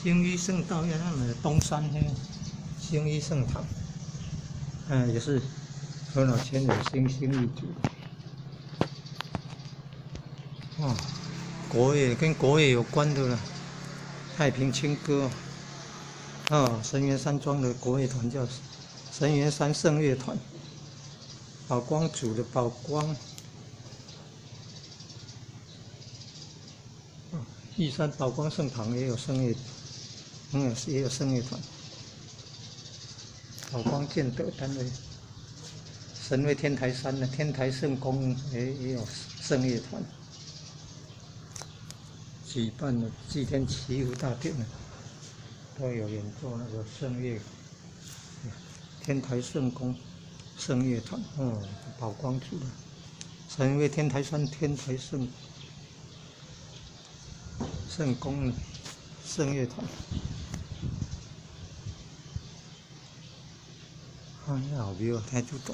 星医圣道院，那么东山那个星医圣堂，也是何老千人星星一组。哦，国乐跟国乐有关的了，太平清歌。哦，神元山庄的国乐团叫神元山圣乐团，宝光组的宝光。玉山宝光圣堂也有圣乐，也有圣乐团。宝光建德单位，神威天台山的天台圣宫也有圣乐团，举办了祭天祈福大典呢，都有演奏那个圣乐。天台圣宫圣乐团，哦，宝光组的，神威天台山天台圣宫圣乐团，哎呀，好庙，太主大。